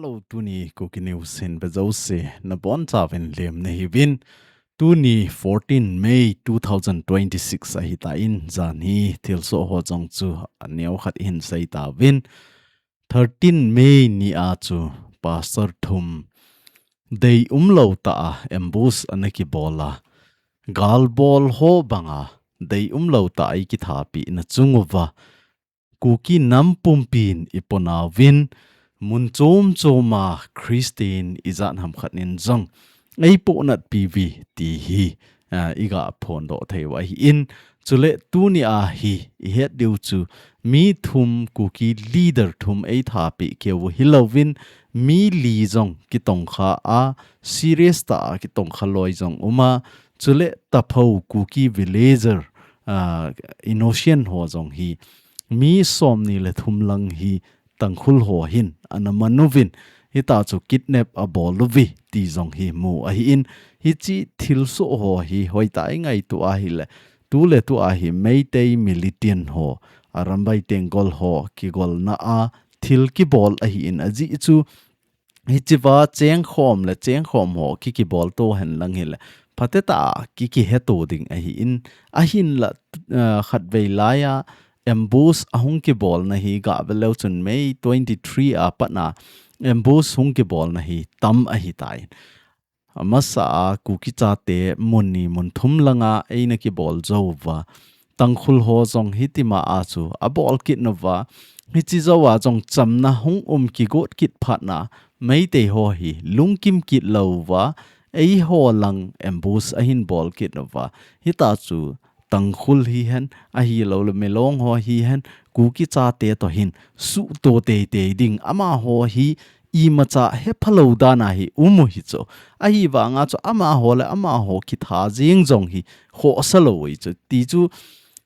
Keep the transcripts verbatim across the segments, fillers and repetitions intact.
Hello, tuni Kuki News hin vejouse nabonchauvin lemna hiuvin. Tuni fourteen May two thousand twenty-six ahitan, janhi thilsoh ho jong chu aneokhat hin seitauvin. Thirteen May nia chu pastor thum deium lou tah a ambush ana kibol a, galbol ho banga deium lou tah a eikithapina chung uva Kuki nam pumpin iponauvin, mun chom choma Christian ijat hamkhat in jong eipohnatpiuve ti hi, ah, iga phondoh theiu ahin. Chule tunia hi ihet diu chu mi thum, Kuki leader thum eithapi keu hilouvin, mi li jong kitongkha a, serious tah a kitongkha loi jong uma, chule tapho Kuki villager, ah, innocent ho jong hi mi somni le thum lang hi Tangkhul ho hin ana man uvin, hita chu kidnap abol uve ti jong hi mu ahin, hiche thilsoh ho hi hoitah a ingaito ahile, tuletu a hi Meitei militant ho, Arambai Tenggol ho kigolna a thil kibol ahin, ajeh chu hichea chengkhom le chengkhom ho ki, kibol to henlang hile phatecha ki, kiheto ding ahin, ahinla, ah, khatvei laiya ambush ahung kibolna hi gave leu chun May twenty-three a patna ambush hung kibolna hi tam ahitai. Amasa a Kuki chate mun ni mun thum langa eina kibol jouva Tangkhul ho jong hitima a chu abol kit nauva, hiche jouva jong chamna hung um kigot kit phatna Meitei ho hi lungkim kit louva eiho lang ambush ahin bol kit nauva, hita chu Tangkhul hihen, ahilouleh Milong ho hihen, Kuki chate toh hin suhto teitei ding, amaho hi imacha hephalou dan ahi um u hichu. Ahivanga chu amaho le amaho kitha jeng jong hi khohsa lou u hichu. Ti chu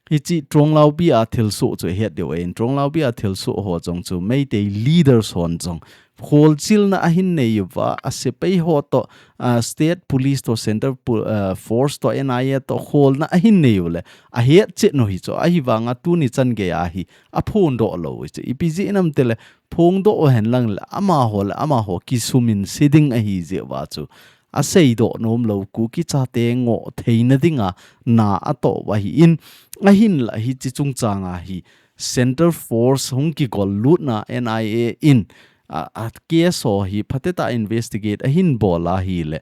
hiche Tronglaubi a thilsoh chu ihet diu ahin, Tronglaubi a thilsoh ho jong chu Meitei leaders hon jong kholchilna ahin nei uva, asepai ho toh, ah, state police toh, centre pu-, ah, force toh, N I A toh kholna ahin nei uleh ahet chet u hichu. Ahivanga tuni chan geiya hi aphondoh lou u hichu. Ipi jeh ham itile phondoh u henlang le amaho le amaho kisuminse ding ahi jeh uva chu aseidoh nom lou, Kuki chate ngoh theina dinga na atoh u ahin, ahinla hiche chungchanga hi centre force hung kigol lutna N I A in, a, a case ho hi phatecha investigate ahin bol ahile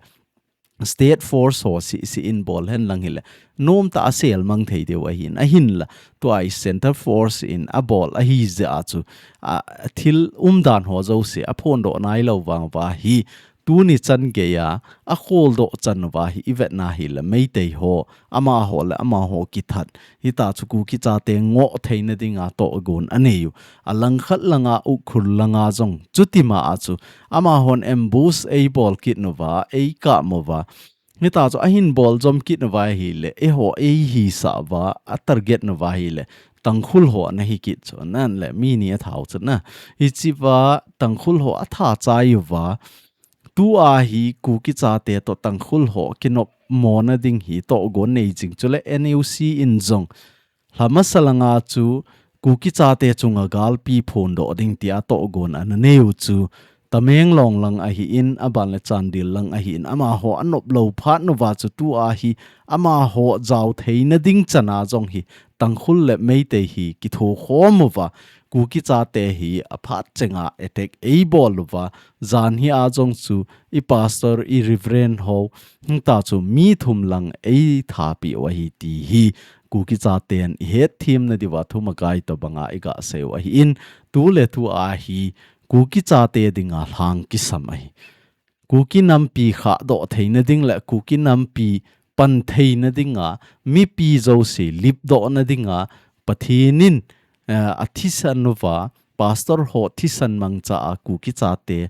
state force ho seh seh in bol henlang hile nomtah a selmang thei diu ahin, ahinla tua hi centre force in abol ahi jeh a chu, a, thil umdan ho jouse aphondoh nailou vang uva hi tuni chan geiya akholdoh chan uva hi ivetna hile Meitei ho, amaho le amaho kithat, hita chu Kuki chate ngoh theina dinga tohgon anei u. Alangkhat langa, Ukhrul langa jong chutima a chu amahon ambush eibol kit nauva, eikap uva, hita chu ahin bol jom kit nauva hile, eiho eihisah uva, atarget nauva hile Tangkhul ho ana hi kit chu, ahinla mi ni athat chu na. Hichea Tangkhul ho atha chai uva, tua hi Kuki chate toh Tangkhul ho kinopmona ding hi tohgon nei jing, chule N U C in jong lhamasa langa chu Kuki chate chunga galpi phondoh ding tia tohgon ana nei u chu Tamenglong lang ahin, aban le Chandel lang ahin, amaho anop lou phat nauva chu tua hi amaho jao theina ding chana jong hi Tangkhul le Meitei hi kithokhom uva, Kuki chate hi aphat chenga attack eibol uva, janhia jong chu i pastor, i reverend ho, hita chu mi thum lang eithapi u ahi ti hi Kuki chaten ihet themna diuva thum akai tobanga iga sei u ahin, tuletu a hi Kuki chate dinga lhang kisam ahi. Kuki nampi khahdoh theina ding le Kuki nampi pan theina dinga, mipi jouse lipdohna dinga, Pathen in, eh, athisan uva, pastor ho thisan mangcha a Kuki chate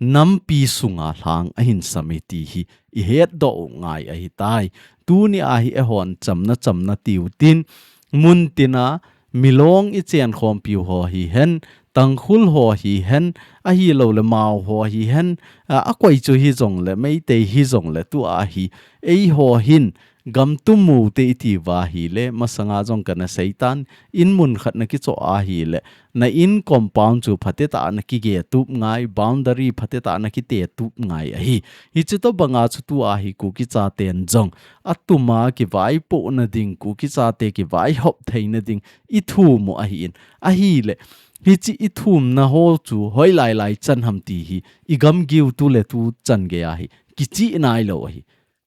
nampi sunga lhang ahin sam e ti hi ihetdoh u ngai ahitai. Tunia hi eihon chamna chamna tiu tin, mun tina Milong ichenkhompiu ho hihen, Tangkhul ho hihen, ahilouleh Mao ho hihen, a, akoi chu hijongleh, Meitei hijongleh, tua hi, eiho hin, gam tum u te iti uva ahileh, masanga jong kana seitan, in mun khat nakichoh ahileh, na in compound chu phatecha nakigetup ngai, boundary phatecha nakitetup ngai ahi. Hichi tobanga chu tua hi Kuki chaten jong, atuma kivaipohna ding, Kuki chate kivaihop theina ding, ithum u ahin. Ahileh, hichi ithumna ho chu, hoilai lai chan ham ti hi, igam giu tu le tu chan gei ahi, kichih nailou ahi.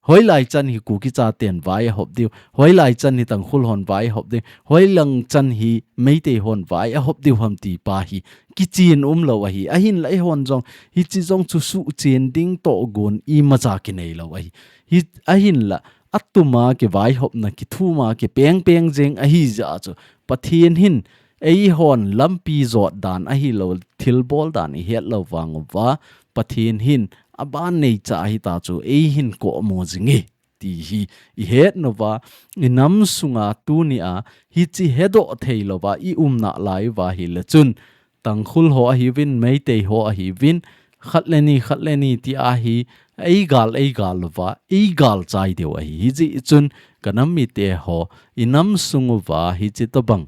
Hoilai chan hi Kuki chaten vai ahop diu, hoilai chan hi Tangkhul hon vai ahop diu, hoilang chan hi Meitei hon vai ahop diu ham ti pa hi, kichin umlou ahi, ahinlah eihon jong, hichi jong chu suhchen ding tohgon imacha kineilou ahi. Hi, ahinlah, atuma kivaihopna kithuma kipengpeng jeng ahi jeh chu, Pathen hin, eihon lampi jot dan ahilou, thilbol dan ihet lou vang uva, Pathen hin, aban neicha ahita chu, eihin komo jinge, ti hi, ihet uva, inam sunga tunia, hichi hedoh theilouva, iumna lai uva ahileh chun, Tangkhul ho ahiuvin, Meitei ho ahiuvin, khat le ni, khat le ni ti ahi, eigal, eigal uva, eigal chai diu ahi. Hijeh chun, kanam mite ho, inam sung uva, hichi tobang.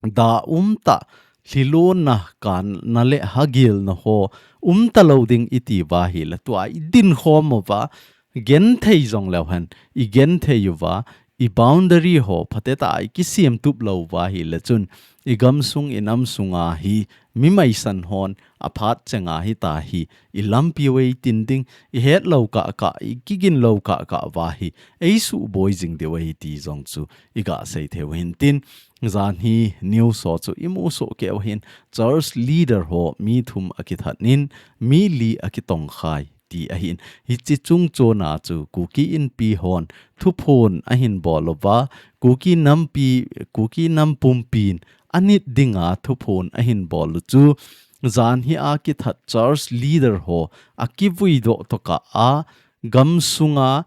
Da umtah, lhilona kana le hagilna ho, umtalou ding iti uva ahileh, tua idin khom uva, genthei jongleu hen, igenthei uva, i boundary ho, phatecha ikisem tup lou uva ahileh chun, igam sung, inam sunga hi, mi maisan hon, aphat chenga hita hi, ilampi u eitin ding, ihet lou kah kah, ikigin lou kah kah uva hi, eisuboi jing diu ahi ti jong chu, iga sei theiu hintin, janhi news ho chu imu soh keiu hin, church leader ho mi thum akithat in, mi li akitongkhai ti ahin. Hichi chung chona chu Kuki Inpi hon thuphon ahin bol uva, Kuki nampi, Kuki nam pumpin anit dinga thuphon ahin bol u chu, janhi akithat church leader ho akivui doh tokah a, gam sunga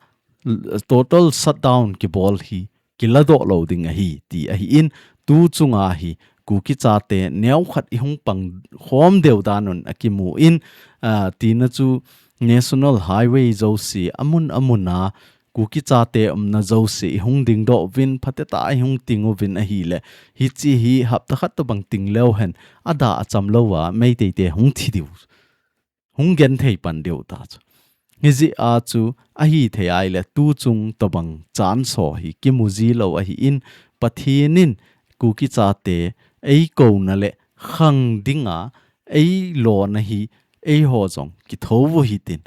total shutdown kibol hi, kiladoh lou ding ahi, ti ahin, tu chunga hi, Kuki chate neokhat ihung pang khom deu dan un akimun, a, tina chu National Highway jouse, amun amuna, Kuki chate umna jouse, ihung dingdoh uvin, phatecha ihung ting uvin ahileh, hichi hi hapta khat tobang ting leu hen, ada acham louva, Meitei te hung thi diu. Hung genthei pan diu ta chu. Hijeh a chu ahithei ahileh tu chung tobang chance ho hi kimu ji lou ahin Pathen in Kuki chate eikouna le khang dinga eilona hi eiho jong kithou u hitin.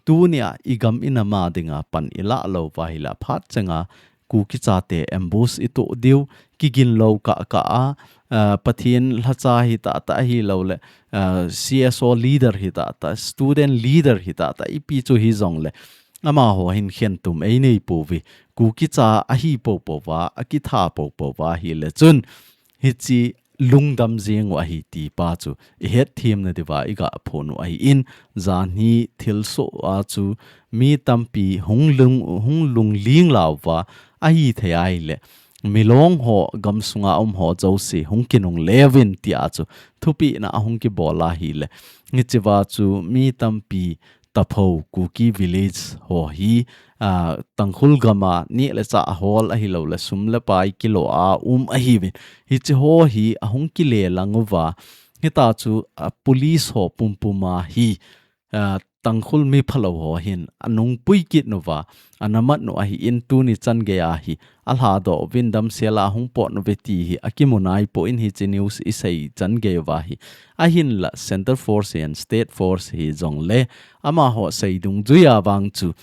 Tunia igam inam a dinga pan ilah louva ahileh phat chenga Kuki chate ambush itoh diu, kigin lou kah kah a, ah, Pathen lhacha hitah tah ahilouleh, ah, C S O leader hitah tah, student leader hitah tah, ipi chu hijongleh, amaho hin khentum einei pouve, Kuki cha ahi poupou va, akitha poupou va ahileh chun, hichi lungdam jeng u ahi ti pa chu ihet themna diuva iga phon u ahin, janhi thilsoh a chu mi tampi hung lung, hung lungling louva ahithei ahileh, Milong ho gam sunga um ho jouse hung kinungle uvin tia chu thupehna ahung kibol ahileh, hichi uva chu mi tampi Tapho Kuki village ho hi, ah, Tangkhul gama neh le chah ahol ahilouleh sum le pai kilo a um ahiuvin. Hichi ho hi ahung kile lang uva. Hita chu, ah, police ho pumpum a hi, ah, Tangkhul mi phalou ho hin anungpui kit uva, ana mat u ahin tuni chan gei a hi alhadoh uvin damsel a hung pot uve ti hi akimu naipoi hichi news isei chan gei uva hi. Ahinlah Centre Force and State Force hijongleh amaho sei dungjui a vang chu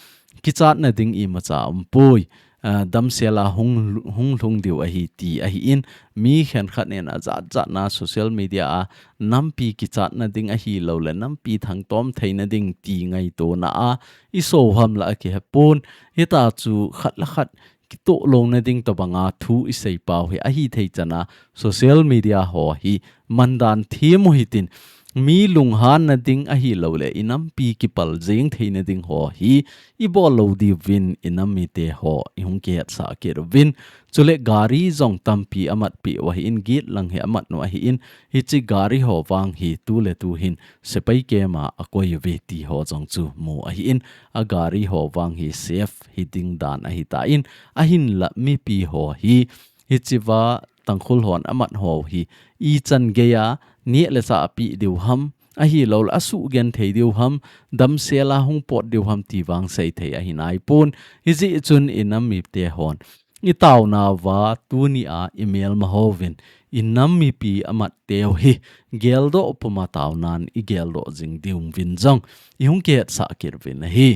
kichatna ding imacha umpoi. Ah, damsel a hung, hung lhung diu ahi ti ahin mi khenkhat in ajat jat na social media a nampi kichatna ding ahilouleh nampi thangtom theina ding ti ngaitona a iso hamlah akihepon. Hita chu khat le khat kitoh louna ding tobanga thu isei pau hi ahithei chana social media ho hi mandan them u hitin mi lunghan na ding ahilouleh i nampi kipal jeng theina ding ho hi i bol lou diuvin i nam mite ho i hung kihetsah kit uvin. Chule gari jong tampi amat peh u ahin, get lang hi amat u ahin, hiche gari ho vang hi tuletu hin sepai camp a akoi uve ti ho jong chu mu ahin, a gari ho vang hi safe hi ding dan ahitan, ahinlah mipi ho hi hichea Tangkhul hon amat ho hi ichan geiya neh le chah apeh diu ham, ahilouleh asugenthei diu ham, damsel a hung pot diu ham ti vang seithei ahi naipon. Hijeh chun i nam mite hon i taonauva tunia i melma hovin i nam mipi amat teu hi geldoh puma taonan i geldoh jing diuvin jong i hung kihetsah kit uvin ahi.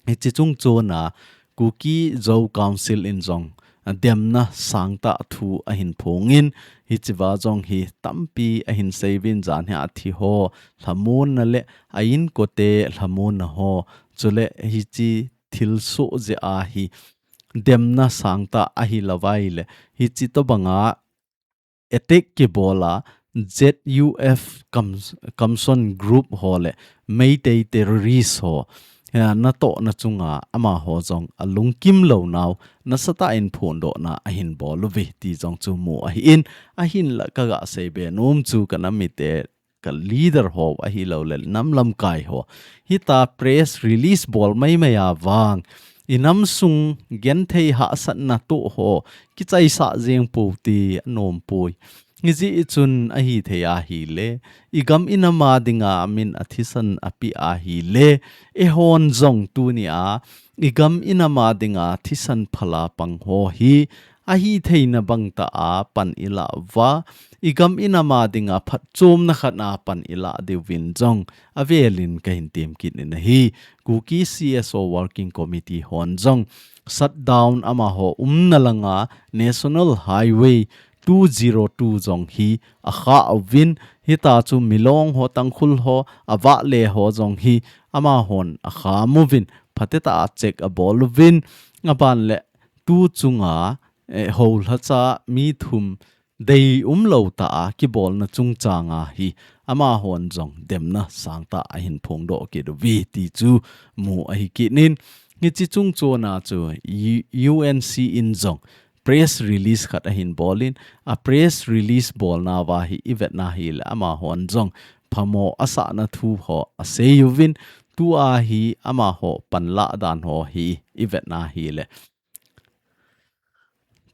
Hiche chungchona Kuki Zo Council in jong, a, demna sangtah thu ahin phongin, hichea jong hi tampi ahin seiuvin, jan hi athi ho lhamonna le a inkote lhamonna ho, chule hiche thilsoh jeh a hi demna sangtah ahilouva ahile, hiche tobanga attack kibola Z U F Kam-, Kamson group ho le Meitei terrorist ho, eh, natohna chunga amaho jong alungkim lounau nasatah in phondohna ahin bol uve ti jong chu mu ahin, ahinlah kaga seibe nom chu ka nam mite, ka leader ho ahilouleh nam lamkai ho, hitia press release bol maimai a vang i nam sung genthei hahsatna toh ho kichaisah jeng pou ti anom poi. Hijeh chun ahithei ahile, i gam i nam a dinga min a thisan apeh ahile, eihon jong tunia i gam i nam a dinga thisan phala pang ho hi ahitheina bangtah a pan i lah uva, i gam i nam a dinga phatchomna khat a pan i lah diuvin jong avelin kahin tem kit in ahi. Kuki C S O Working Committee hon jong shutdown amaho umna langa National Highway two zero two jong hi akha uvin, hitia chu Milong ho, Tangkhul ho, a vahle ho jong hi amahon akham uvin, phatetah a check abol uvin, aban le tu chunga, eh, houlhacha mi thum deium lou tah a kibolna chungchanga hi amahon jong demna sangtah ahin phongdoh kit uve ti chu mu ahi kit in, hiche chungchona chu U-, U N C in jong press release khat ahin bolin, a press release bolnauva hi i vetna hile amahon jong phamo asahna thu ho asei uvin, tua hi amaho panlah dan ho hi i vetna hile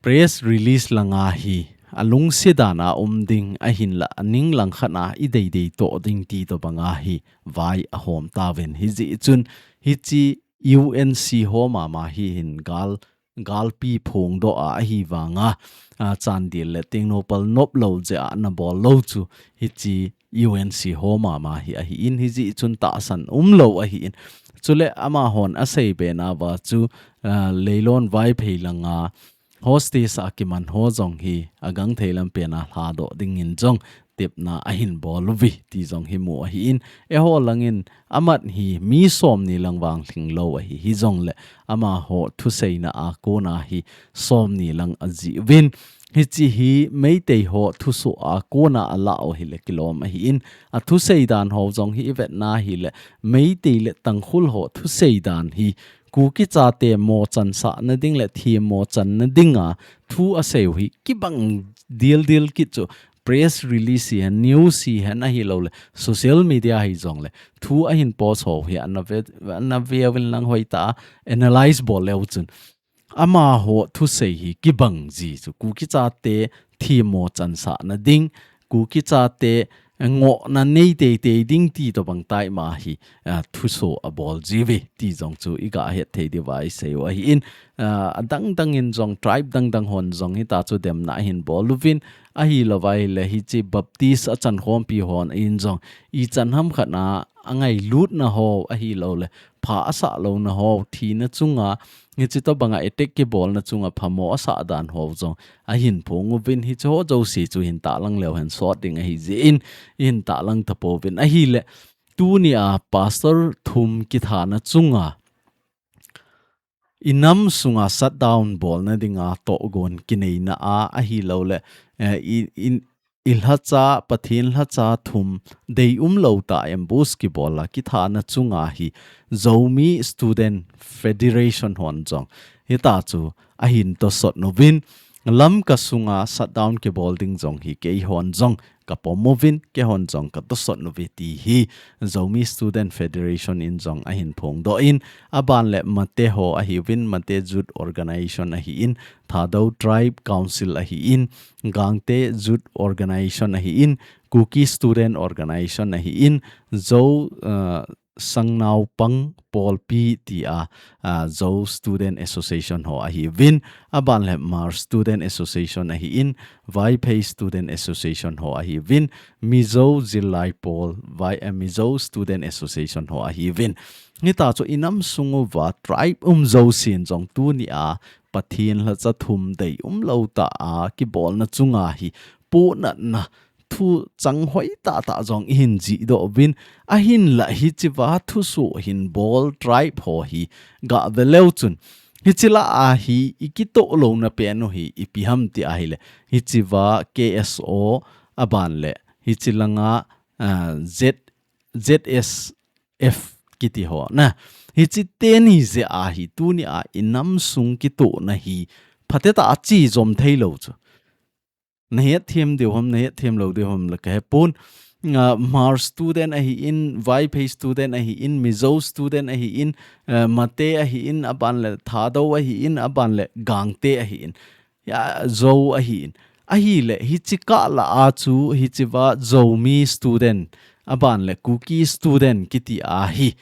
press release langa hi alungset dan a um ding ahinlah aning langkhat a i deidei toh ding ti tobanga hi vai ahom tauvin, hijeh chun hiche U N C ho mama hi hin gal, galpi phongdoh a ahivanga, a, Chandel le Tengnoupal nop lou jeh a ana bol lou chu hiche U N C ho mama hi ahin, hijeh chun tahsan umlou ahin. Chule amahon aseibe nauva chu, a, Leilon Vaiphei langa hostage a kiman ho jong hi agangthei lampen a lhadoh dingin jong tepna ahin bol uve ti jong hi mu ahin, eiho langin amat hi mi somni lang vang lhinglou ahi, hijongle amaho thuseina a kona hi somni lang ajih uvin, hiche hi Meitei ho thusoh a kona alah u hile kilom ahin, athusei dan ho jong hi i vetna hile Meitei le Tangkhul ho thusei dan hi Kuki chate mochansahna ding le themmo channa dinga thu asei u hi kibang dildil kit chu, press release hihen, news hihen, ahilouleh social media hijongle thu ahin post ho hi ana ve, ana veuvin lang hoitah a analyze bol leu chun amaho thusei hi kibang ji chu, Kuki chate themmo chansahna ding, Kuki chate ngohna nei teitei ding ti tobang tah a ama hi, a, thuso abol jiuve ti jong chu i gah het thei diuva i sei u ahin, a, adang dang in jong, tribe dang dang hon jong hitia chu demna ahin bol uvin, ahilouva ahile hiche Baptist achankhompi hon in jong ichan ham khat a angailutna ho ahilouleh pha asah louna ho, thina chunga, hiche tobanga attack kibolna chunga phamo asah dan ho jong ahin phong uvin, hiche ho jouse chu hin tahlang leu hen sot ding ahi jeh in, i hin tahlang tapouvin ahile, tunia pastor thum kithana chunga i nam sunga shutdown bolna dinga tohgon kineina a ahilouleh, eh, i, in, ilhacha, Pathen lhacha thum deium lou tah ambush kibol a kithana chunga hi Zomi Student Federation hon jong hitia chu ahin tosot uvin, Lamka sunga shutdown kibol ding jong hi keihon jong kapom uvin, keihon jong katosot uve ti hi Zomi Student Federation in jong ahin phongdoh in, aban le Mate ho ahiuvin, Mate Youth Organization ahin, Thadou Tribe Council ahin, Gangte Youth Organization ahin, Kuki Student Organization ahin, Zo, uh, Sangnaupang Polpi tia, uh, Zo Student Association ho ahiuvin, aban le Hmar Student Association ahin, Vaiphei Student Association ho ahiuvin, Mizo Zillai Pol, Vai, uh, Mizo Student Association ho ahiuvin. Hitia chu inam sung uva tribe um jousen jong tunia Pathen lhacha thum deium lou tah a kibolna chunga hi pohnatna thu chang hoi tahtah jong ihin jihdoh uvin, ahinla hichea thusoh hin bol tribe ho hi gah ve leu chun, hiche lah a hi ikitoh louna pen u hi ipi ham ti ahile, hichea K S O aban le hiche langa, ah, Z, Z S F kiti ho na. Hiche teni jeh a hi tunia inam sung kitohna hi phatecha a chi jom thei lou chu. Na hetthem diu ham, na hetthem lou diu ham la ka hepon. Ah, Hmar student ahin, Vaiphei student ahin, Mizo student ahin, ah, Mate ahin, aban le Thadou ahin, aban le Gangte ahin. Ya, Zo ahin. Ahile, hiche kah lah a chu, hichea Zomi student, aban le Kuki student kiti a hi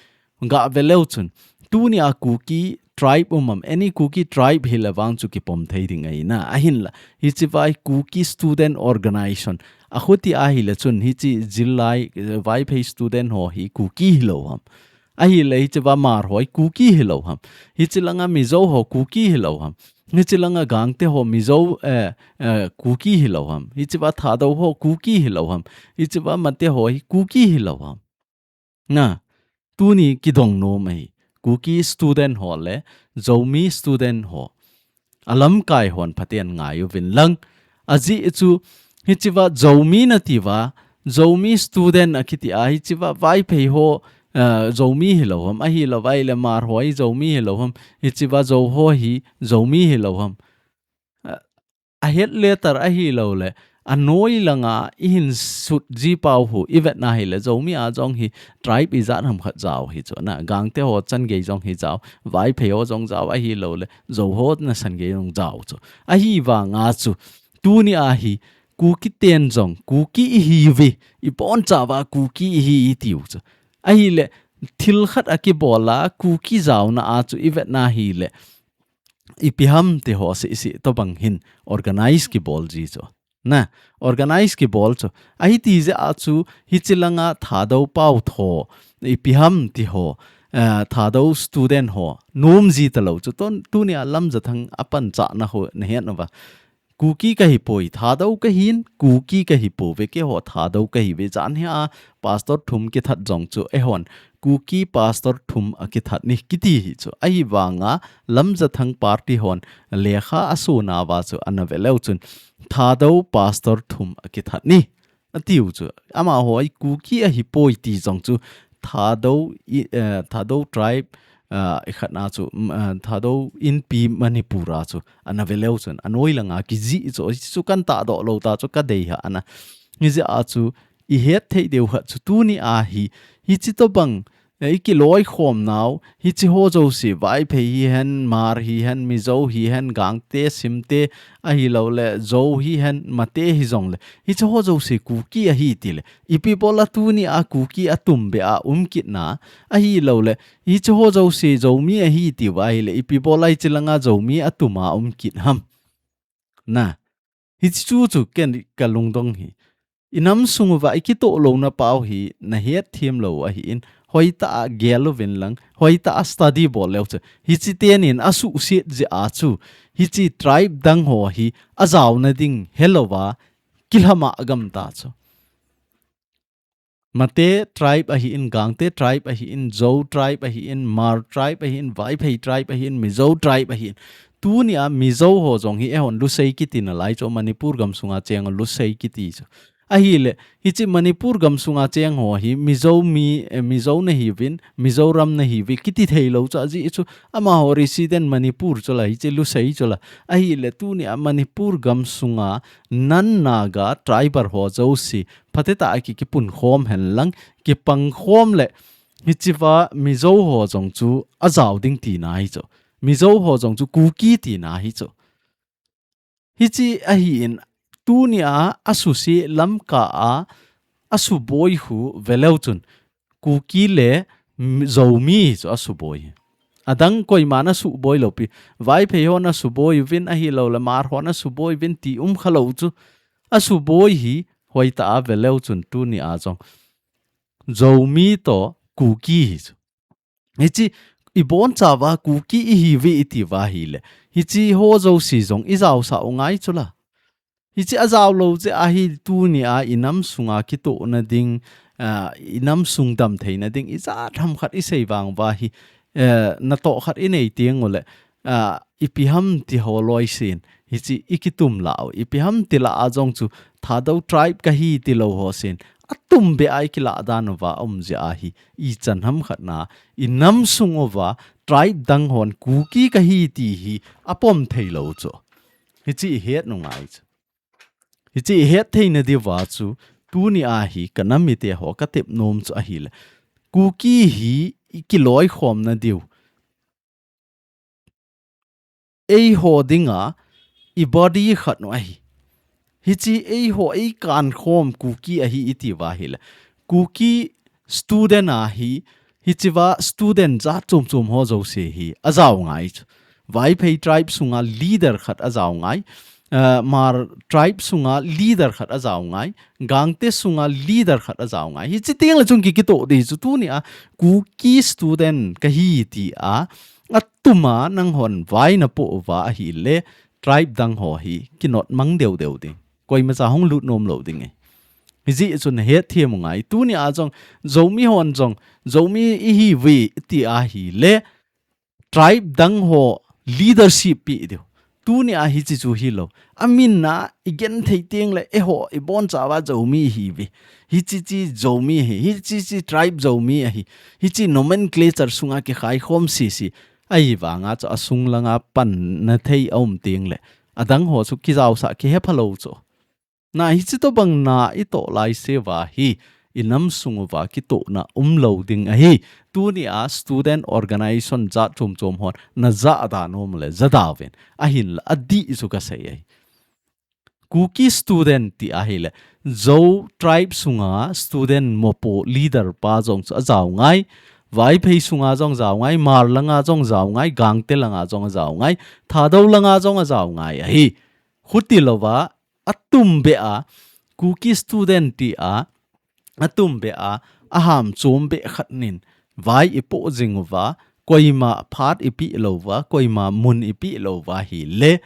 gah ve leu chun, tunia Kuki tribe um am, any Kuki tribe hile vang chu kipom thei ding ahi na. Ahinla, hichea Kuki Student Organization, akhuti ahile chun, hiche Zillai, eh, Vaiphei student ho hi Kuki hilou ham. Ahile, hichea Hmar ho hi Kuki hilou ham. Hiche langa Mizo ho Kuki hilou ham. Hiche langa Gangte ho Mizo, eh, eh, Kuki hilou ham. Hichea Thadou ho Kuki hilou ham. Hichea Mate ho hi Kuki hilou ham. Na, tuni kidong nom ahi. Kuki student ho le Zomi student ho, alamkai hon phaten ngai uvin lang. Ajeh chu, hichea Zomi nati uva, Zomi student akiti a, hichea Vaiphei ho, ah, Zomi hilou ham, ahilouva ahile Hmar ho hi Zomi hilou ham, hichea Zo ho hi Zomi hilou ham. Ah, ahet le tar ahilouleh, anoi langa ihin sut ji pau hi, ivetna hile, Zomi a jong hi tribe ijat ham khat jao hi chu na, Gangte ho chan gei jong hi jao, Vaiphei ho jong jao ahilouleh, Zo ho nasan gei jong jao chu. Ahivanga chu, tunia hi, Kuki ten jong, Kuki ihiuve, ibonchauva Kuki ihi itiu chu. Ahile, thil khat akibol a, Kuki jaona a chu ivetna hile, ipi ham ti ho seh seh tobang hin organize kibol ji chu. Na, organize kibol chu. Ahiti jeh a chu hiche langa Thadou pau tho, ipi ham ti ho, eh, Thadou student ho, nom ji talou chu. Tun, tunia Lamjathang apanchahna ho nahet nauva. Kuki kahipoi, Thadou kahin, Kuki kahipouve, keiho Thadou kahiuve, jan hia Pastor thum kithat jong chu, eihon, Kuki Pastor thum akithat ni, kiti hi chu. Ahivanga, Lamjathang party hon, lekha asunauva chu, ana ve leu chun, Thadou Pastor thum akithat ni, atiu chu. Amaho hi Kuki ahipoi ti jong chu, Thadou i, eh, Thadou tribe, ah, ikhatna chu, mm, ah, Thadou Inpi Manipur a chu, ana ve leu chun, anoi langa kijih chu, chu kan tahdoh lou ta chu kadei ha ana. Hijeh a chu, ihet thei diu khat chu tunia hi, hiche tobang, eh, ikiloikhom nau, hiche ho jouse, Vaiphei hihen, Hmar hihen, Mizo hihen, Gangte, Simte, ahilouleh, Zo hihen, Mate hijongleh, hiche ho jouse Kuki ahi tile, ipi bola tunia Kuki atum beh a um kitna, ahilouleh, hiche ho jouse Zomi ahi tiuva ahile, ipi bola hiche langa Zomi atum a um kit ham. Na, hiche chu chu ken kalungdong hi. Inam sung uva ikitoh louna pau hi nahet them lou ahin, hoitah a gel uvin lang, hoitah a study bol leu chu. Hiche tenin asuhset jeh a chu, hiche tribe dang ho hi ajaona ding helouva, kilhama gam ta chu. Mate tribe ahin, Gangte tribe ahin, Zou tribe ahin, Hmar tribe ahin, Vaiphei tribe ahin, Mizo tribe ahin. Tunia Mizo ho jong hi eihon Lusei kiti nalai chu, Manipur gamsunga cheng Lusei kiti chu. Ahile, hichi Manipur gamsunga cheng ho hi Mizo mi, eh, Mizo nahiuvin, Mizoram nahiuve kiti theilou chu ajeh chu, amaho resident Manipur chu la, hichi Lusei chu la. Ahile, tunia Manipur gamsunga non-Naga tribal ho jouse phatecha a ki, kipunkhom henlang, kipangkhom le, hichiva Mizo ho jong chu ajao ding tina hi chu. Mizo ho jong chu Kuki tina hi chu. Hichi ahin, tunia asuse Lamka a asuboi u veleu chun, Kuki le, mm, Zomi chu asuboi. Adang koiman asuboi lou pi. Vaiphei hon asuboi uvin, ahilou le Hmar hon asuboi uvin ti umkhalou chu. Asuboi hi hoitah a veleu chun tunia jong Zomi toh Kuki hi chu. Hichi ibonchauva Kuki ihiuve itiuva ahile, hichi ho jouse jong ijaosah u ngai chu la. Hichi ajaolou jeh ahi tunia inam sunga kitohna ding, ah, inam sung damtheina ding, ijat ham khat isei vang uva hi, eh, natoh khat inei teng ule, ah, ipi ham ti ho loi sin, hichi ikitum lah u, ipi ham ti lah a jong chu Thadou tribe kahi tilou ho sin, atumbeh a ikilah dan uva um jeh ahi, ichan ham khat na, inam sung uva, tribe dang hon Kuki kahi ti hi apom theilou chu. Hichi ihet u ngai chu. Hichi ihet theina diuva chu, tunia hi kanam mite ho katep nom chu ahile, Kuki hi ikiloikhomna diu, eiho dinga ibody khat u ahi. Hichi eiho eikankhom Kuki ahi itiuva ahile, Kuki student a hi, hichiva student jat chom chom ho jouse hi ajao ngai chu. Vaiphei tribe sunga leader khat ajao ngai. Ah, Hmar tribe sunga leader khat ajao ngai. Gangte sunga leader khat ajao ngai. Hichi teng le chun ki, kitoh ding chu tunia Kuki student kahi tia atuma nanghon vai napoh uva ahile, tribe dang ho hi kinot mang deu deu ding. Koimacha hung lut nom lou ding e. Hijeh chun hetthem u ngai. Tunia jong, Zomi hon jong, Zomi ihiuve tia ahile, tribe dang ho leadership pe diu. Tunia hichi chu hilou. Amin a igenthei teng le eiho ibonchauva Zomi ihiuve. Hichi chi Zomi ahi, hichi chi tribe Zomi ahi. Hichi nomenclature sunga kikhaikhom sese. Ahivanga chu asung langa panna thei aum teng le, adang ho chu kijaosah kihephalou chu. Na hichi tobang na itoh laiseuva hi, inam sung uva kitohna umlou ding ahi. Tunia student organization jat chom chom hon najah da nom le jadauvin. Ahinla adih chu kasei ahi. Kuki student ti ahile, Zou tribe sunga student mopo leader pa jong chu ajao ngai. Vaiphei sunga jong jao ngai, Hmar langa jong jao ngai, Gangte langa jong ajao ngai, Thadou langa jong ajao ngai ahi. Hutilouva, atumbeh a, Kuki student tia, atumbeh a, aham chombeh khat nin, vai ipoh jing uva, koima phat ipeh louva, koima mun ipeh louva ahile,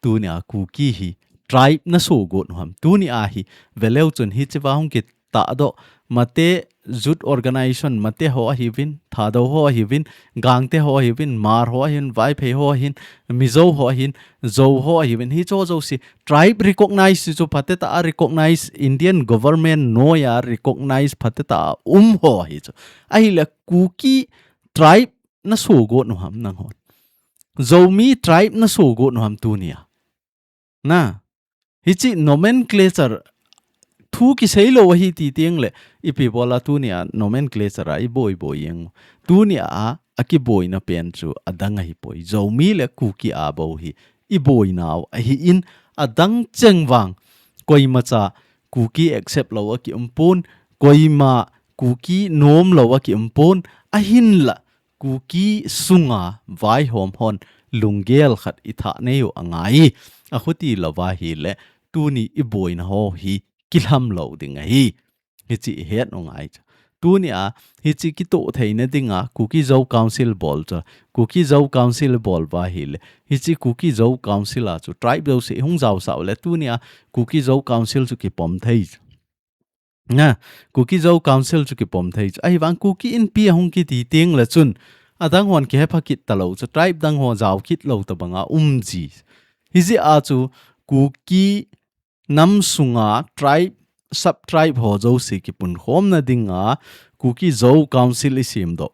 tunia Kuki hi tribe nasogot u ham. Tunia hi, veleu chun hichiva hung kitahdoh, mate youth organization, mate ho ahiuvin, Thadou ho ahiuvin, Gangte ho ahiuvin, Hmar ho ahiuvin, Vaiphei ho ahin, Mizo ho ahin, Zou ho ahiuvin, hicho jouse, tribe recognize chu phatecha a recognize, Indian government noija recognize phatecha a um ho hi chu. Ahile Kuki tribe nasogot u ham nanghon. Zomi tribe nasogot u ham tunia. Na, hichi nomenclature thu kiseilou ahi ti teng le, ipi bola tunia nomenclature a iboi boi jeng u. Tunia a, akiboina pen chu adang ahipoi. Zomi le Kuki a bou hi iboinau ahin, adang cheng vang. Koimacha Kuki accept lou akiumpon, koima Kuki nomlou akiumpon, ahinla Kuki sunga vaihom hon lunggel khat ithah nei u angai. Akhuti louva ahile, tuni iboina ho hi kilham lou ding ahi. Hichi ihet u ngai chu. Tunia, hichi kitoh theina dinga, Kuki Zo Council bol chu. Kuki Zo Council bol uva ahile, hichi Kuki Zo Council a chu tribe jouse ihung jaosah u le tunia, Kuki Zo Council chu kipom thei chu. Na, Kuki Zo Council chu kipom thei chu. Ahivang Kuki Inpi ahung kiti teng le chun, adang hon kihepha kit talou chu, tribe dang ho jao kit lou tabanga um ji. Hijeh a chu, Kuki nam sunga tribe, sub-tribe ho jouse kipunkhomna dinga, Kuki Zo Council i semdoh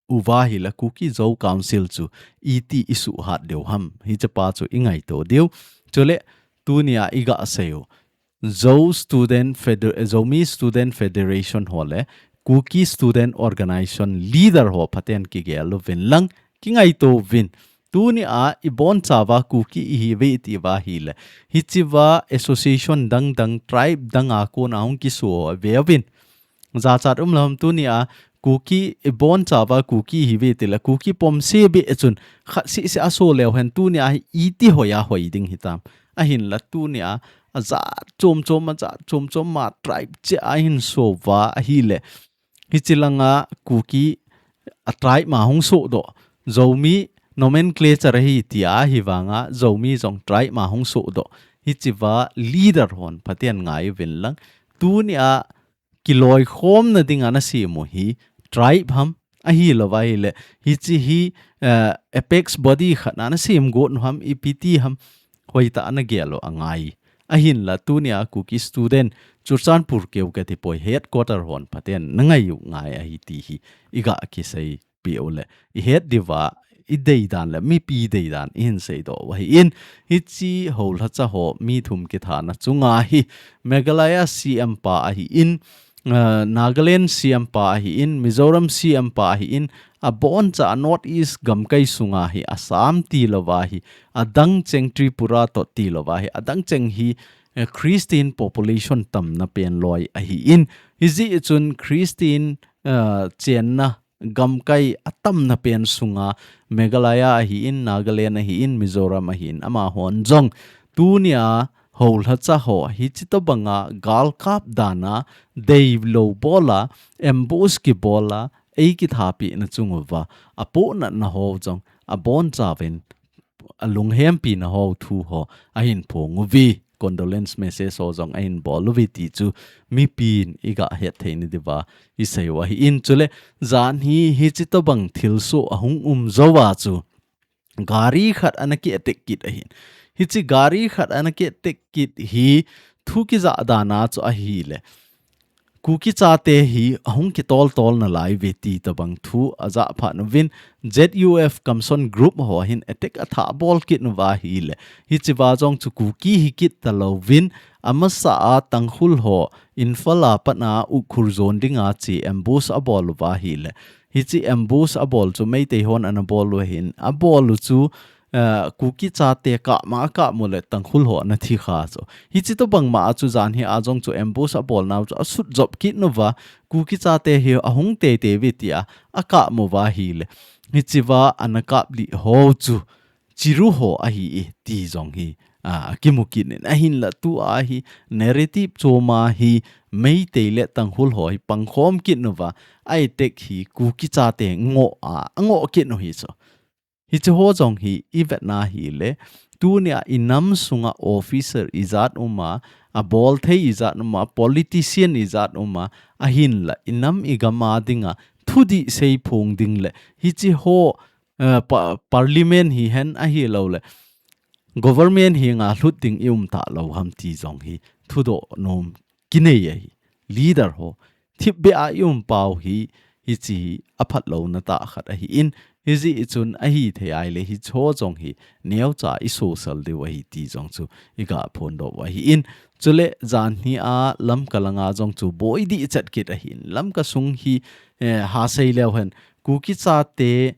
uva ahile Kuki Zo Council chu iti i suhat diu ham. Hiche pa chu i ngaito diu. Chule tunia i gasei u. Zo Student Feder-, Zomi Student Federation ho le Kuki Student Organization leader ho phaten kigel uvin lang, kingaito uvin. Tunia i bonchauva Kuki ihiuve iti uva ahile, hichea association dang dang, tribe danga kona hung kiso ve uvin. Jachat umlou ham tunia Kuki i bonchauva Kuki ihiuve tile Kuki pom seh beh chun khat seh seh a so leu hen tunia hi iti hoiya hoi ding hitam. Ahinla tunia ajat chom chom, ajat chom chom ma tribe cheh a ahin so uva ahile. Hiche langa Kuki a tribe ma hung sodoh. Zomi nomenclature ahi tia ahivanga Zomi jong tribe ma hung sodoh. Hichea leader hon phaten ngai uvin lang. Tunia kiloikhomna dinga na sem u hi tribe ham, ahilouva ahile, hiche hi, eh, apex body khat na na sem got u ham, ipi ti ham, hoitah a na gel u angai. Ahinla tunia Kuki Student, Churachandpur keu kati poi, headquarter hon phaten na ngai u ngai ahi ti hi i ga kisei peh u le, i het diuva, i deidan le mipi deidan i hin seidoh u ahin, hiche houlhacha ho mi thum kithana chunga hi Meghalaya C M pa ahin, eh, Nagaland C M pa ahin, Mizoram C M pa ahin, aboncha North East gamkai sunga hi Assam tilouva hi, adang cheng Tripura toh tilouva hi, adang cheng hi, eh, Christian population tamna pen loi ahin, hijeh chun Christian, eh, chenna gamkai atamna pen sunga Meghalaya ahin, Nagaland ahin, Mizoram ahin, amahon jong tunia houlhacha ho hiche tobanga galkap dana deilou bola, ambush kibola, ei kithapehna chung uva apohnatna ho jong abonchauvin alunghempina ho thu ho ahin phong uve, condolence message ho jong ahin bol uve ti chu mipin i ga het theina diuva i sei u ahin. Chule jan hi hiche tobang thilsoh ahung um jouva chu gari khat ana ki attack kit ahin. Hiche gari khat ana ki attack kit hi thu kijah dana chu ahile, Kuki chate hi ahung kitol tol nalai uve ti tobang thu ajah phat uvin, Z U F Kamson group ho hin attack athah bol kit uva ahile, hichea jong chu Kuki hi kit talouvin, amasa a Tangkhul ho Imphal a pat a Ukhrul jon dinga che ambush abol uva ahile, hiche ambush abol chu Meitei hon ana bol u ahin, abol u chu, eh, Kuki chate kap ma akap u le Tangkhul ho ana thi kha chu. Hiche tobang ma a chu jan hi a jong chu ambush abol nau chu asut jop kit uva, Kuki chate hi ahung teitei uve tia akap uva ahile, hichea ana kap lih ho chu Chiru ho ahi e ti jong hi, a, akimu kit in, ahinla tua hi narrative chom a hi Meitei le Tangkhul ho hi pangkhom kit uva, a attack hi Kuki chate ngoh a, angoh kit u hi chu. Hiche ho jong hi i vetna ahile, tunia i nam sunga officer ijat um a, abol thei ijat um a, politician ijat um a, ahinla i nam i gam a dinga thudih seiphong ding le, hiche ho, eh, pa-, parliament hihen ahilou le, government henga lhut ding i um talou ham ti jong hi thudoh nom kinei ahi. Leader ho thipbeh a i um pau hi, hiche hi aphatlouna tah khat ahin, hijeh chun ahithei ahile hiche ho jong hi neocha i sosal diu ahi ti jong chu i ga phondoh u ahin. Chule jan hi a Lamka langa jong chu boi dih chet kit ahin. Lamka sung hi, eh, ha sei leu hen, Kuki chate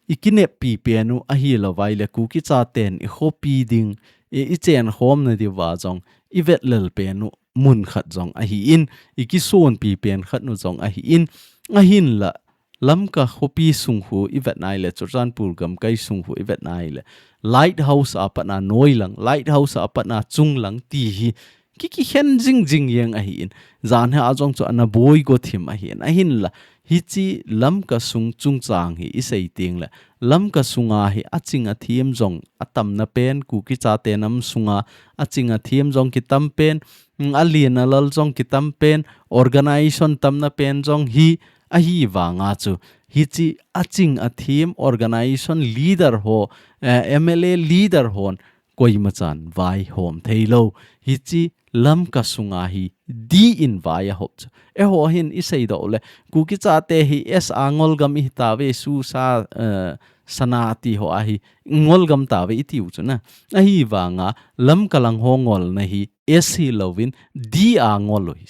i kineppi pen u ahilou vai le, Kuki chaten i khopi ding, i, i chenkhomna diuva jong i vetlel pen u mun khat jong ahin, i kisonpi pen khat u jong ahin, ahinla Lamka khopi sung khu i vet nai le, Churachandpur gamkai sung khu i vet nai le, Lighthouse a pat a noi lang, Lighthouse a pat a chung lang ti hi ki, kikhen jingjing jeng ahin, jan hi a jong chu ana boi go thim ahin, ahinla Hichi Lamka sung chungchang hi i sei teng le, Lamka sunga hi a ching a thiem zong a tamna pen, Kuki chate nam sunga a ching a thiem zong kitam pen, mm, a lian a lal zong kitam pen, organization tamna pen zong hi ahi vanga chu. Hichi a ching a thiem organization leader ho, eh, M L A leader hon koima chan vai hom thei lo. Hichi Lamka sunga hi D in vai a hop chu. Eiho hin i sei doh le, Kuki chate hi S a ngol gam i hi ta ve, Su, Sa, eh, Sana ti ho a hi ngol gam ta ve i tiu chu na. Ahi vanga Lamka lang ho ngolna hi S hi lovin D a ngol u hi.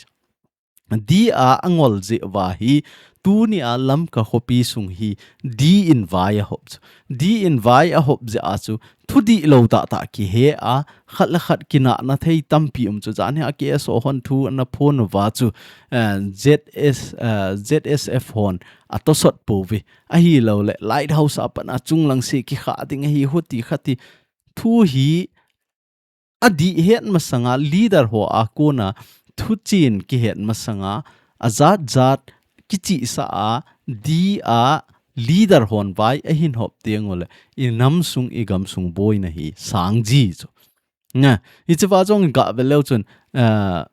D a a ngol jeh uva hi, tuni a Lamka khopi sung hi D in vai a hop chu. D in vai a hop jeh a chu, thu dih lo tah tah kihe a, khat le khat kinahna thei tampi um chu. Zan hi a K S O hon thu ana phon uva chu, eh, Z S, eh, Z S F hon a tosot po ve. Ahi lo le, Lighthouse a pan a chunglang se kikha ding ahi, huti khati. Thu hi a dih het masanga, leader ho a kona thuchin kihet masanga, a zat zat kichihsa a, D a leader hon vai a hin hop teng u le, i nam sung i gam sung boina hi sang ji chu. Nga, hichi va zong ga ve leu chun, eh,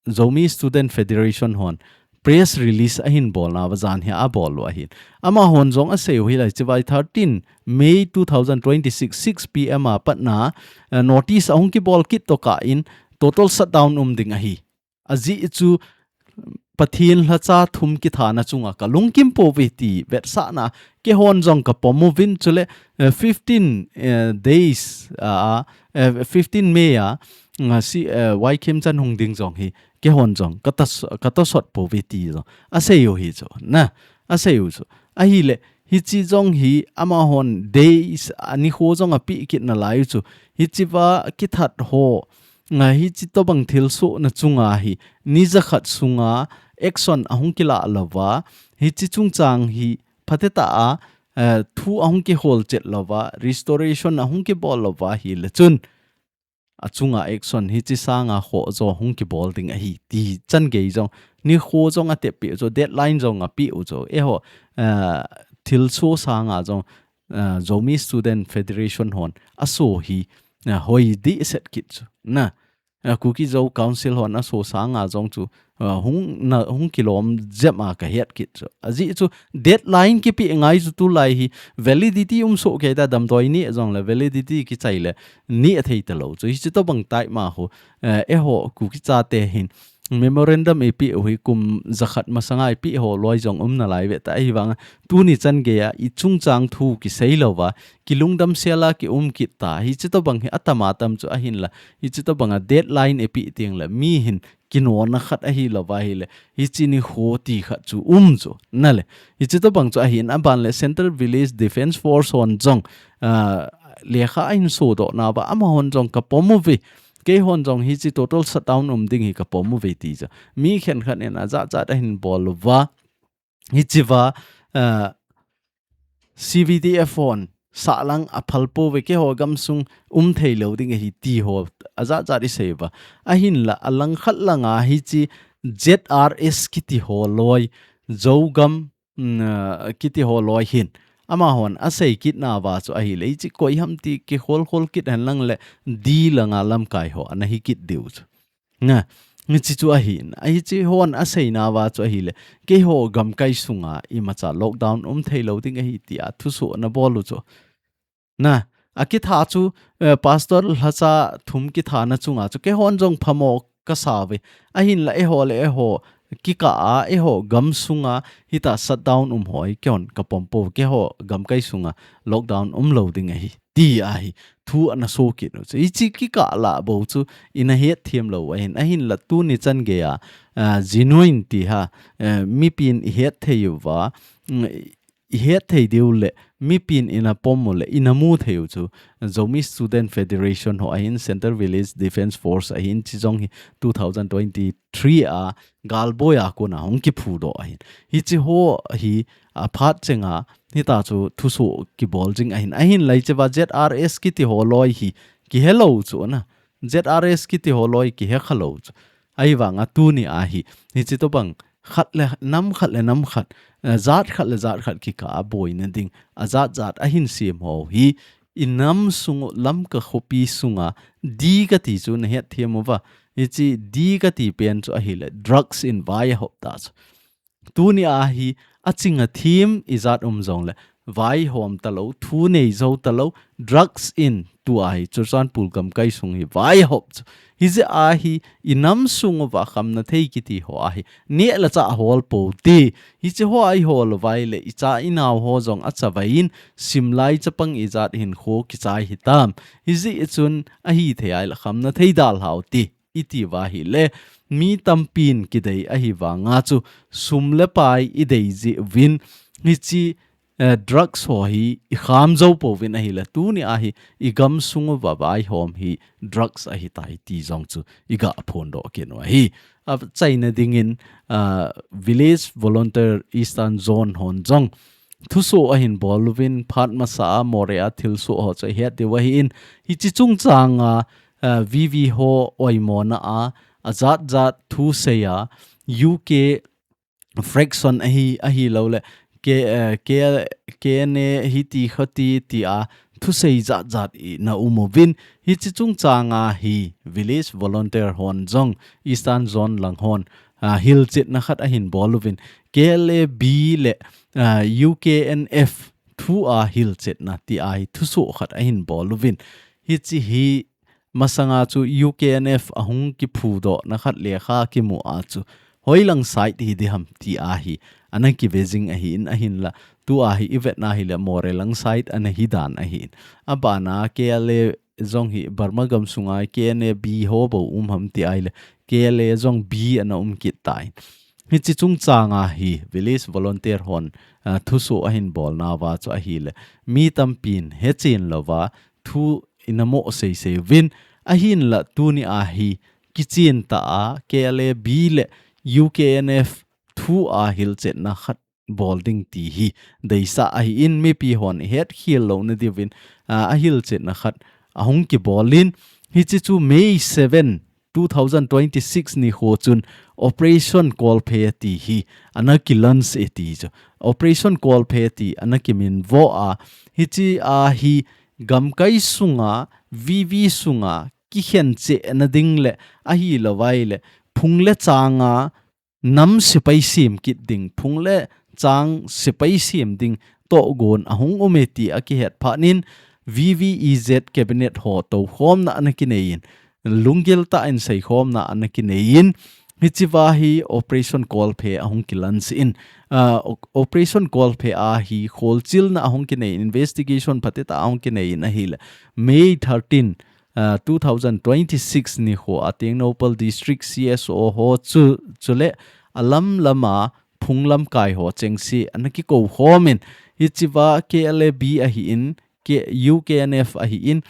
Zomi Student Federation hon press release a hin bol na va zan hi a bol u ahin. Ama hon zong a sei u hi lai, hichi vai thirteen May two thousand twenty-six, six P M a pat na, eh, notice a hung kibol kit to ka in total shutdown um ding ahi. A zi chu Pathen lhacha thum kithana chunga ka lungkim po ve ti vetsahna, keihon zong ka pom uvin chule, eh, fifteen, eh, days, ah, eh, fifteen May a, nga si, eh, Y Khemchand hung ding zong hi, keihon zong ka ta s-, ka ta sot po ve ti zong a sei u hi chu, na, a sei u chu. Ahile, hichi zong hi ama hon days, a nikho zong a pi kit na lai u chu. Hichi va kithat ho, nga hichi tobang thilsoh na chunga hi, ni zakhat sunga action a hung kila lova, hichi chungchang hi phateta a, eh, thu a hung kihol chet lova, restoration a hung kibol lova hi le chun, a chunga action hichi sanga kho zo hung kibol ding ahi ti chan gei zong, nikho zong a tep pi u chu, deadline zong a pi u chu. Eiho, eh, thilsoh sanga zong, eh, Zomi Student Federation hon a so hi, eh, hoi di set kit chu. Na, eh, Kuki Zo Council hon a so sanga zong chu, eh, hung na, hung kilom zem a ka het kit chu. A zi chu deadline kipi ngai chu tu lai hi validity um so ke ta damdoi ni zong le validity kichai le ni a thei ta lo chu. Hichi tobang tai ma ho, eh, eiho Kuki chate hin memorandum i pi u hi kum zakhat masanga i pi ho loi zong um na lai ve ta ahi vang. Tuni chan gei a i chungchang thu kisei lova, kilungdam sela ki um kit ta. Hichi tobang hi a tam a tam chu ahin la. Hichi tobang a deadline i pi teng le mi hin kinona khat ahi lova hi le. Hichi nikho ti khat chu um chu. Na le. Hichi tobang chu ahin a ban le Central Village Defence Force hon zong, ah, lekha a hin so doh na va ama hon zong ka pom u ve. Keihon zong hichi total shutdown um ding hi ka pom u ve ti chu. Mi khen khat in a zat zat a hin bol uva. Hichi va, ah, C V D F hon sahlang a phal po ve, keiho gam sung um thei lo ding ahi ti ho a zat zat i sei va. Ahin la a lang khat langa hichi Z R S kiti ho loi, Zogam, mm, ah, kiti ho loi hin. Ama hon a sei kit na va chu ahi le, hichi koi ham ti kihol hol kit hen lang le D langa lamkai ho ana hi kit diu chu. Nga, hichi chu ahin, a hichi hon a sei na va chu ahi le, keiho gamkai sunga imacha lockdown um thei lo ding ahi ti a thusoh na bol u chu. Na, a kitha chu, eh, pastor lhacha thum kithana chunga chu keihon zong phamo ka sa ve. Ahin la eiho le eiho kikah a, eiho gam sunga hita shutdown um ho hi keihon ka pom po, keiho gamkai sunga lockdown um lo ding ahi ti ahi thu ana so kit u chu. Hichi kikah la bo chu ina het thiam lo ahin, ahin la tuni chan gei a, ah, genuine ti ha, eh, mipin i het thei uva, mm, i het thei diu le, mipin ina pom u le, ina mu thei u chu, Zomi Student Federation ho ahin, Central Village Defence Force ahin, chi zong hi two thousand twenty-three a, galboi a kona hung kiphu doh ahin. Hichi ho hi a phat chenga, hita chu thusoh kibol jing ahin. Ahin lai cheva Z R S kiti ho loi hi kihe lo chu na. Z R S kiti ho loi kihe kha lo chu. Ahi vanga tuni ahi. Hichi tobang khat le nam khat le nam khat, eh, jat khat le jat khat kikah a boina ding, ajat jat ahin sem ho hi, i nam sung u Lamka khopi sunga D kati chu nahet them uva, hiche D kati pen chu ahile drugs in vai ahop ta chu. Tuni a hi aching athim ijat um jongle, vaihom talou, thu nei jou talou, drugs in tua hi Churachandpur gamkai sung hi vai ahop chu. Hijeh a hi i nam sung uva khamna thei kiti ho a hi neh le chah hol pou te. Hiche ho a ihol uva ahile icha inao ho jong achavai in simlai chapang ijat hinkho kichai hitam. Hijeh chun ahithei a ahile khamna thei dalhau te. Iti uva ahile, mi tampin kidei ahi vanga chu sum le pai idei jeh uvin, hiche, eh, drugs ho hi ikham jou pouvin ahile, tuni a hi igam sung uva vaihom hi drugs ahitai ti jong chu iga phondoh kit u ahi. Achaina dingin, ah, Village Volunteer Eastern Zone hon jong thusoh ahin bol uvin, phat masa a Moreh a thilsoh ho chu ihet diu ahin, hiche chungchang a, ah, V V ho oimona a, ajat jat thusei a, U K fraction ahi, ahilouleh, K, eh, K, K N A hiti khati tia thusei jat jat ina um uvin, hiche chungchang a hi Village Volunteer hon jong Eastern Zone lang hon, ah, hilchetna khat ahin bol uvin, K L A B le, ah, U K N F thu a hilchetna tia hi thusoh khat ahin bol uvin. Hiche hi masanga chu U K N F ahung kiphudohna khat lekha kimu a chu hoilang side hi diham tia hi ana kive jing ahin, ahinla tua hi ivetna hile Moreh lang side ana hidan ahin. Abana K L A jong hi Burma gam sunga K N A B ho bou um ham ti ahile K L A jong B ana um kit tai. Hiche chungchang a hi Village Volunteer hon, ah, thusoh ahin bolna uva chu ahile, mi tampin hechen louva thu ina mo seisei uvin, ahinla tuni a hi kichen tah a K L A B le U K N F thu a hilchetna khat bol ding ti hi deisah ahin, mipi hon ihet khel louna diuvin, ah, ahilchetna khat ahung kibol in, hiche chu May seven, two thousand twenty-six nikho chun Operation Kolphe ti hi ana kilaunch e ti chu. Operation Kolphe ti ana kiminvo a, hiche a hi gamkai sunga, V V sunga kikhen chehna ding le ahilouva ahile phung le chang a nam sepai sem kit ding, phung le chang sepai sem ding tohgon ahung um e ti akihet phat in, V V E Z cabinet ho toukhomna ana kinei in, lunggil tah in seikhomna ana kinei in, hiche uva hi Operation Kolphe ahung kilaunch in, ah, O-, Operation Kolphe a hi kholchilna ahung kinei in, investigation phatecha ahung kinei in ahile, May thirteen, ah, two thousand twenty-six nikho a Tengnoupal District C S O ho chu, chule alam lama phung lamkai ho chengse ana kikou khom in, hiche uva K L A B ahin, K-, U K N F ahin,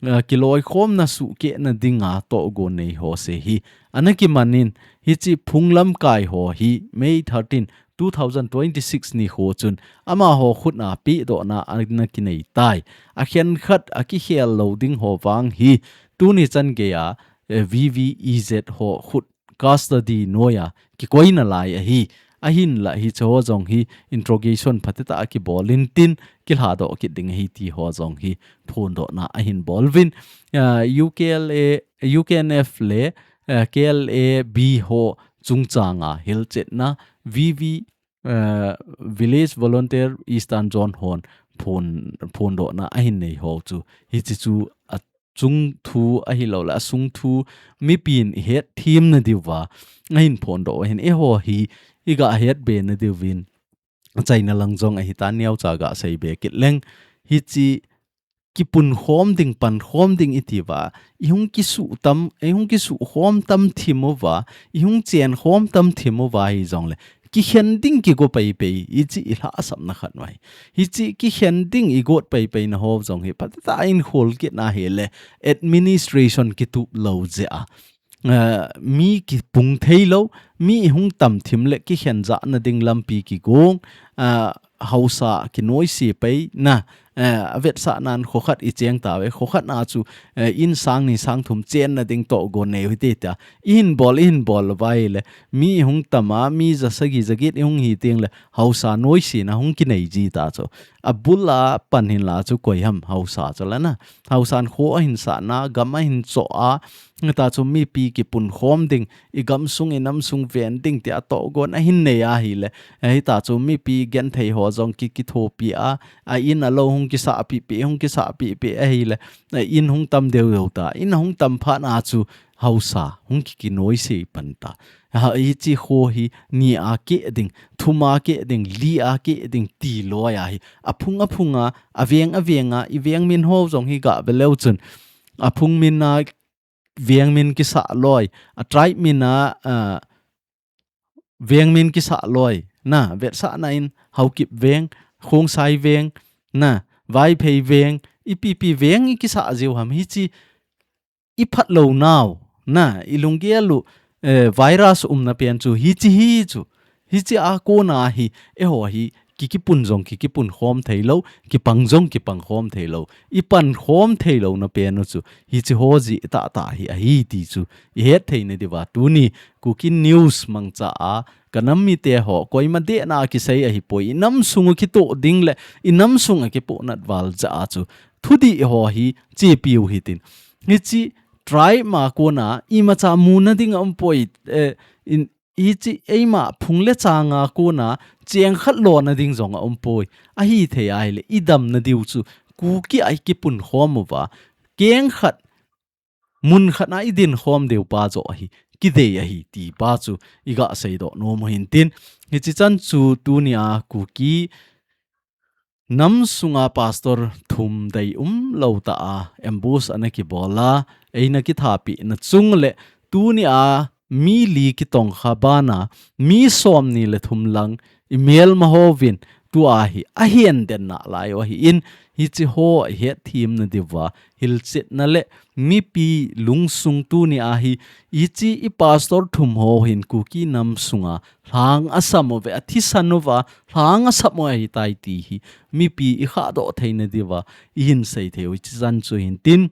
ah, kiloikhomna suhkehna dinga tohgon nei ho se hi ana kiman in, hiche phung lamkai ho hi May thirteen, two thousand twenty-six nikho chun amaho khut a pehdohna ana kinei tai. Akhen khat akikhel lou ding ho vang hi tuni chan geiya, eh, V V E Z ho khut custody noiya kikoina lai ahi. Ahinla hiche ho jong hi interrogation phatecha a kibol in tin kilhadoh kit ding ahi ti ho jong hi phondohna ahin bol uvin. Ah, U K L A, U K N F le, ah, K L A B ho chungchang a hilchetna V V, ah, Village Volunteer Eastern Zone hon phon, phondohna ahin nei ho chu, hiche chu a chung thu ahilouleh asung thu mipin ihet themna diuva ahin phondoh ahin, eiho hi iga hetbe na diuvin achaina lang jong ahitan, neocha gasei be kit leng, hiche kipunkhom ding, pankhom ding iti uva, ihung kisuh tam, ihung kisuhkhom tam thim uva, ihung chenkhom tam thim uva hijongle, kikhen ding kigo peipei, hiche ilhahsamna khat ahi. Hiche kikhen ding igot peipeina ho jong hi phatecha in khol kit na hile, administration kitup lou jeh a, ah, mi kipung thei lou, mi ihung tam thim le kikhen jahna ding lampi kigong, ah, haosa kinoise peina, Eh, a vetsahnan kho khat i cheng tauve, kho khat na chu, eh, in sang ni sang thum chenna ding tohgon nei u hite tia. I hin bol, i hin bol lou vai le, mi hung tam a, mi ja sagi ja get i hung hi teng le, haosa noise na hung kinei ji ta chu. A bul a pan hin la chu koi ham haosa chu la na. Haosan kho a hin sah na, gam a hin cho a, ta chu mipi kipun khom ding, i gam sung i nam sung ven ding tia tohgon a hin nei ahi le. Eh, hita chu mipi genthei ho jong ki, kithopi a, a in a lo hung kisah pipi, hung kisah pipi ahi le, a in hung tam deu deu ta. In hung tam phat na chu haosa hung ki, kinoise pan ta. Ha, hichi kho hi ni a keh ding, thum a keh ding, li a keh ding ti loi ahi. A phung a phung a, a veng a veng a, i veng min ho jong hi ga ve leu chun. A phung min a, veng min kisah loi, a tribe min a, a, veng min kisah loi. Na, vetsahna in Haokip veng, Khongsai veng, na, Vaiphei veng, i pipi veng i kisah jiu ham hichi i phat lou nau. Na, i lunggel u, eh, virus umna pen chu hichi hi chu. Hichi a kona hi, eiho hi, ki, kipun jong ki, kipun khom thei lou, kipang jong kipang khom thei lou. I pan khom thei louna pen u chu, hichi ho ji ta ta hi ahi ti chu, i het thei na diuva. Tuni, Kuki News mangcha a, ka nam mite ho, koima dehna kisei ahi poi, i nam sung u kitoh ding le, i nam sung a kipohnat val ja a chu, thudih ho hi, chepi u hitin. Hichi, tribe ma kona, imacha muna ding a um poi, eh, in, hichi eima phung le chang a kona cheng khat lona ding jong a um poi. Ahi thei ahi le, i damna diu chu Kuki a i kipun khom uva. Keng khat, mun khat na i din khom diu pa jo ahi. Kidei ahi ti pa chu i ga seidoh nom u hin tin. Hichi chan chu tuni a Kuki nam sunga pastor thum dei um lou ta a, ambush ana kibol a, eina kithapina chung le tuni a mi li kitong kha bana, mi som ni le thum lang, i melma hovin, tua hi, a hian den na lai u ahi in, hichi ho i het thim na diuva, hilchetna le mipi lungsung tuni a hi, hichi i pastor thum ho hin Kuki nam sunga, lhang a sam uve, a thisan uva, lhang a sam u ahi tai ti hi, mipi i khahdoh thei na diuva, i hin sei thei u, hichi chan chu hin tin,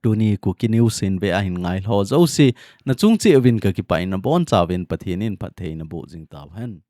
tuni Kuki News in ve a hin ngai lho jouse, na chung cheh uvin ka kipah in na boncha uvin Pathen in phatthei na boh jing tau hen.